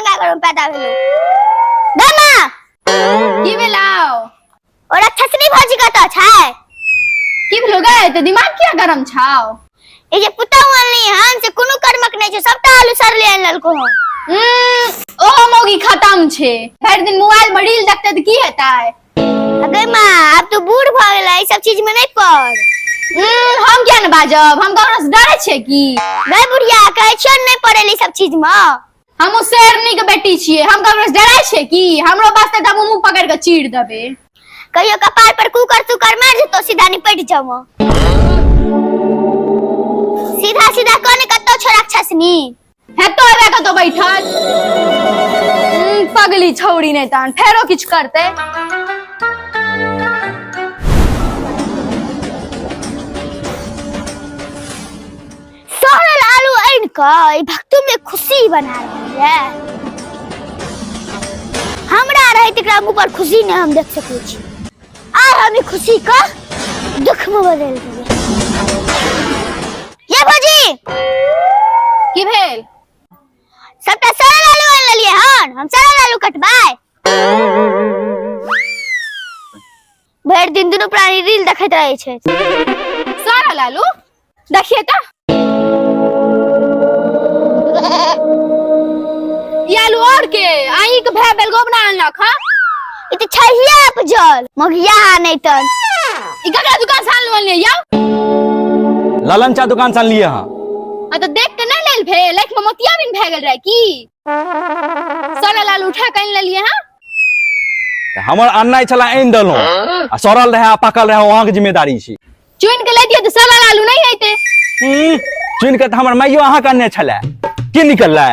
भिखमंगा घर में पैदा भेलो। गै माँ, की भेलौ? ओ राक्षसनी भौजी कतऽ छै? की भेलौ गै, तऽ दिमाग किया गरम छौ? ई जे पुतहु अनली हन से कोनो कर्मक नहि छै, सबटा आलू सड़ले आनि लेलको हन। ओहो मौगी खतम छै, भरि दिन मोबाइल में रील देखतै तऽ की हेतै? गै माँ, आब तू बूढ़ भऽ गेलै, ई सब चीज में नहि पड़। हम किया ने बाजब, हम ककरो से डरै छियै की? गै बुढ़िया, कहै छियौ ने नहि पड़ै ई सब चीज में। हमहूँ शेरनी के बेटी छियै, हम ककरो से डरै छियै की? हमरो वास्ते तऽ हम मुँह पकड़ि कऽ चीर देबै। कहियो कपार पर कुकर तुकर मार जेतो, सीधा निपट जाओ। सीधा सीधा कोने कतौ छो राक्षसनी? हेतो एबे कतौ बैठल। पगली छौड़ी नहि तहन फेरो किछु करतै। सड़ल आलू आनि कऽ ई भक्तू में खुशी बना रहल ये। हमरा रहैत एकरा मुँह पर खुशी नहि हम देख सकै छी। आइ हम ई खुशी के दुख में बदलि देबै। ये भौजी, की भेल? सबटा सड़ल आलू आनि लेलियै हन, हम सड़ल आलू कटबै। भरि दिन दुनू प्राणी रील देखैत रहै छै। सड़ल आलू देखिए तऽ, ई आलू और के आही के भए बेल गोबना अनलक। हां, ई तऽ छैहिए उपजल मगिया नहि तऽ। ई ककरा दुकान से आनलु अनलियै यौ? ललन चा दुकान से अनलियै हँ। आ तऽ देख के नहि लेल भेल, आँखि में मोतियाबिन भए गेल रहे की? सड़ल आलू उठा के आनि लेलियै। हँ, तऽ हमर अननाइ छला आनि देलहुँ, आ सड़ल रहै आ पाकल रहै ओ अहाँके जिम्मेदारी छी। चुनि के लैतियै तऽ सड़ल आलू नहि हेतै। चुनि के तऽ हमर माइयो अहाँके अनने छलै, की निकललै?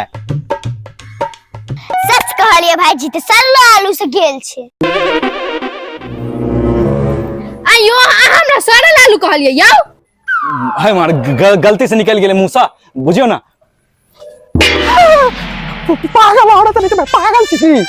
सच कहलियै भाईजी, तऽ सड़लो आलू से गेल छै। आइयो अहाँ हमरा सड़ल आलू कहलियै यौ? है मार, गलती से निकलि गेलै मुँहसँ, बुझियौ ने। पागल औरत नहीं, पागल छी की?